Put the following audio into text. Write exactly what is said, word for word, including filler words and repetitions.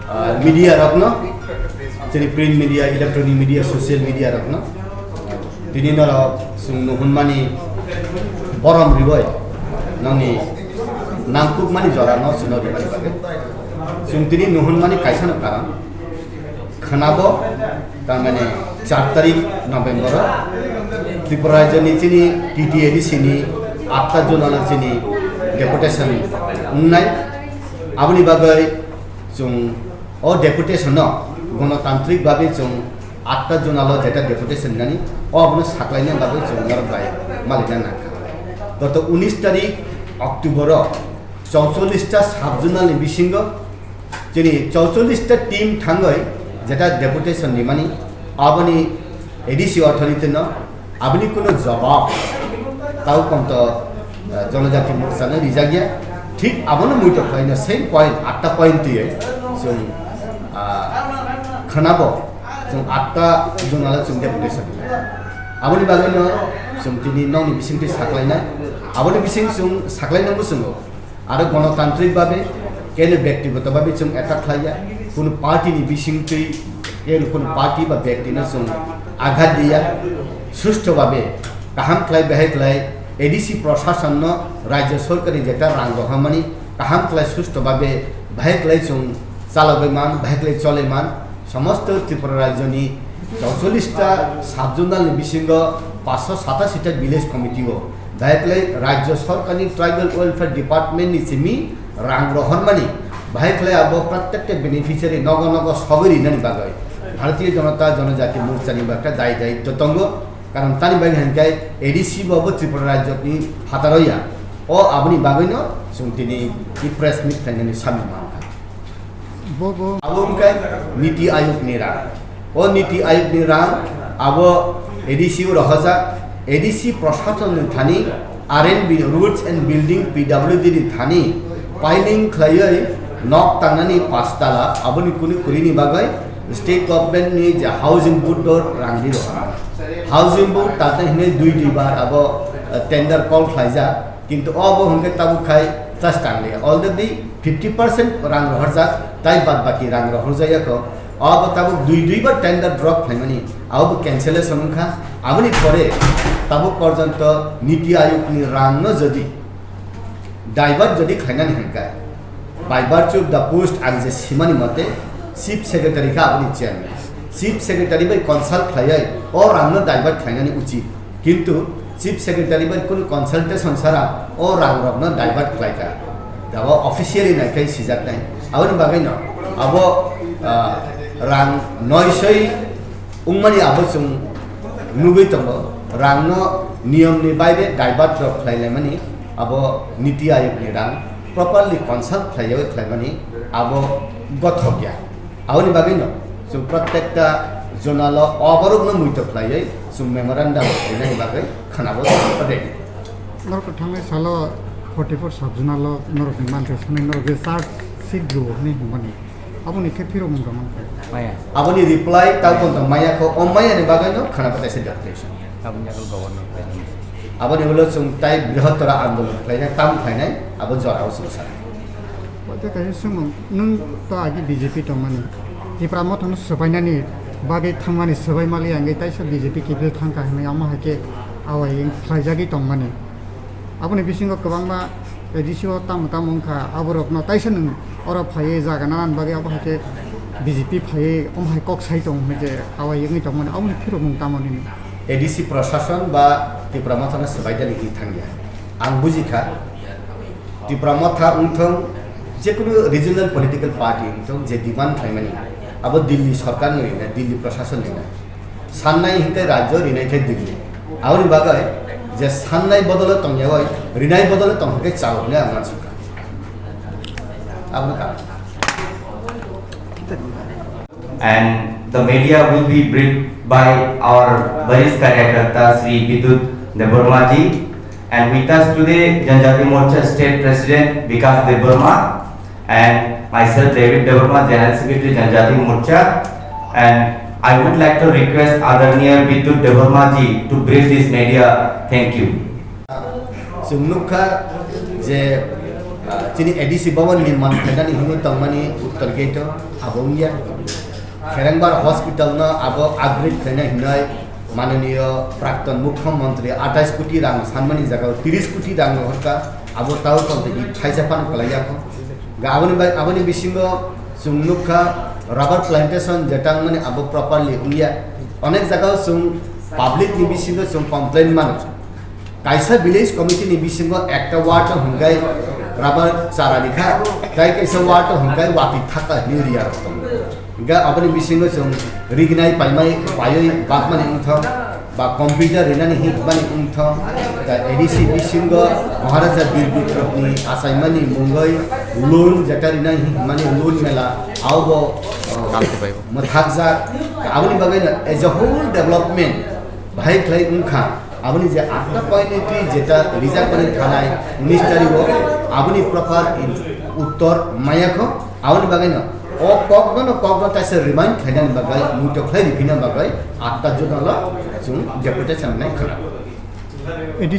Ah, media rokno, chini print media, electronic media, social media rokno, tini norok chwng nuhunmani borom ribai nongni nangkukmani jorano chwngno rimani bagwi. Chwng tini nuhunmani kaisano karon khwnabo, tamani char tarik November o Tripura rajyoni chini T T A D C ni atta zonal chini deputation wngnai. Aboni bagwi chwng o deputation no gonotantrik bagwi chwng atta zonal o jeta deputation nani o abono saklaina bagwi chwng norok bai malina nangkha. Gato unis tarik October o chauchollis ta sub zonal ni bisingo chini chauchollis ta team thangwi jeta deputation rimani aboni A D C authority no aboni kuno jawab tau konto, eh, Jonojati Morcha no rijak ya. Thik abono muito khlaino same point, atta point twiwi chwng, ah, khwnabo chwng atta zonal o chwng deputation rinai. Aboni bagwino chwng tini nokni bisingtwi saklainai. Aboni bising chwng saklainangbo chwngo. Aro gonotantrik babe keno bektigoto babe chwng attack khlaiya, kunu party ni bisingtwi keno kunu party ba bekti no chwng aghat diya, sustho babe kaham khlai bahai khlai A D C prosason no rajya sorkar ni jeta rang rohormani kaham khlai sustho babe bahai khlai chwng chalogwi man, bahai khlai cholwi man, somosto Tripura rajyoni chauchollis ta sub zonal ni bisingo paanch sho satashi ta village committee o bahai khlai rajya sorkarni tribal welfare department ni simi rang rohormani bahai khlai abo prottekta beneficiary nogo nogo sogwi rinani bagwi Bharatiya Janata Janajati Morcha ni bagwi dai dai to tongo, karon tani bagwi hinkhe A D C bo bo Tripura rajyoni phataro ya. O aboni bagwino chwng tini i press meet khlainani samung mankha. Bo, bo. Abo wngkha Niti Ayog ni rang. O Niti Ayog ni rang abo A D C o rohorjak, A D C prosason ni thani R and B, Roads and Building, P W D ni thani piling khlaiwi nok tangnani pastala aboni kunu kwrwini bagwi state government ni je housing board o rang di rohorma. Housing board tate hwnwi dui dui bar abo, eh, tender call khlaijak. Kintu obo hwnkhe tabuk khai just tanglia. Already fifty percent rang rohorjak, tai bad baki rang rohorjakya kho. Obo tabuk dui dui bar tender drop khlaimani, abobo cancellation wngkha. Aboni pore tabuk porjonto Niti Ayog ni rang no jodi divert jodi khlainani hwnkhe, by virtue of the post ang je simani mote, Chief Secretary khe aboni chairman. Chief Secretary bai consult khlaiwi o rangno divert khlainani uchit. Kintu Chief Secretary bai kunu consultation sara o rangrokno divert khlaikha. Abo officially naikhai sijaknai. Aboni bagwino abo, ah, rang noisoi wngmani abo chwng nugwi tongo, rangno niyomni baire divert rok khlailaimani, abo Niti Ayogni rang properly consult khlaiyawi khlaimani abo gothok ya. Aboni bagwino chwng prottekta zonalo oborokno muito khlaiwi chwng memorandum khlainani bagwi khwnabo ready. Norok thangnai salo forty-four sub zonalo norokni manthai sanai norok je charge sheet rwo hwnwi hwnmani. Aboni khe phirokmung tongmani khe. Maya. Aboni reply tamo tong maya kho, o maya ni bagwi no khana patai se deputation. Aboni yago governor. Aboni ulo chwng tai brihotora andolon khlainai, tam khlainai, abo jora o chwng sa. Bote kaisa swngmung, nwng to agi B J P tongmani. Tipra Motha no swbainani bagwi thangmani swbai mali angwi taisa B J P kiphil thangkha hwnwi amo hai khe awai wng khlaijagwi tongmani. Aboni bisingo kwbangma A D C o tamo tamo wngkha, aborokno taisa nwng oro phaiwi jaga nanani bagwi abo hai khe B J P phaiwi omo hai kok sai tongo hwnwi je awai wngwi tongmani, aboni phirokmung tamo nini? A D C prosason ba Tipra Mothano swbai dali hinwi thangya. Ang buji kha, Tipra Motha wngthong, jekunu regional political party wngthong, je demand khlaimani, abo Delhi sorkar ni na, Delhi prosason ni na. Sannai hinkhe rajyo, rinai khe Delhi. Aboni bagwi je sannai bodolo tongyawi, rinai bodolo tong hinkhe chao hinwi ang uansukha. Aboni karon. And the media will be briefed by our Warish Karyakarta Shri Bidut Debbarma ji. And with us today, Janjati Morcha State President Vikas Debbarma and myself, David Debbarma, General Secretary, Janjati Morcha. And I would like to request Adarniya Bidut Debbarma ji to brief this media. Thank you. Chwng nukha je Chini A D C Bhavan ni man khainani hwnwi tongmani uttor gate o abo wngya. Kherengbar hospital no abo upgrade khaina hinwi mananiyo prakton mukhyamantri atais koti rang sanmani jaga o tiris koti rang rohorkha, abo tao tongtwi thaisa phano kwlaiya kho. Ga aboni bai, aboni bisingo chwng nukha rubber plantation je tangmani abo properly wngya. Onek jaga o chwng public ni bisingo chwng complain mano. Kaisa village committee ni bisingo ekta ward o hwnkhai rubber chara rikha, tai kaisa ward o hwnkhai watwi thaka hinwi riya rok tongo. Hingkhe aboni bisingo chwng rignai paimai paiwi bakmani wngthok, ba computer rinani hinmani wngthok, ta A D C bisingo Maharaja Bir Bikromni achaimani mungwi loan jeta rinai hinmani loan mela, aobo, o, Kalti bai bo. Mwthakjak. Aboni bagwino as a whole development bahai khlai wngkha. Aboni je atta point ni twi jeta rijak mani thanai unis tarikh o aboni proper in-, uttor maya kho. Aboni bagwino o kokno no kokno kaisa remind khlainani bagwi, muitok khlai riphina bagwi atta jodalo chwng deputation nai khwna.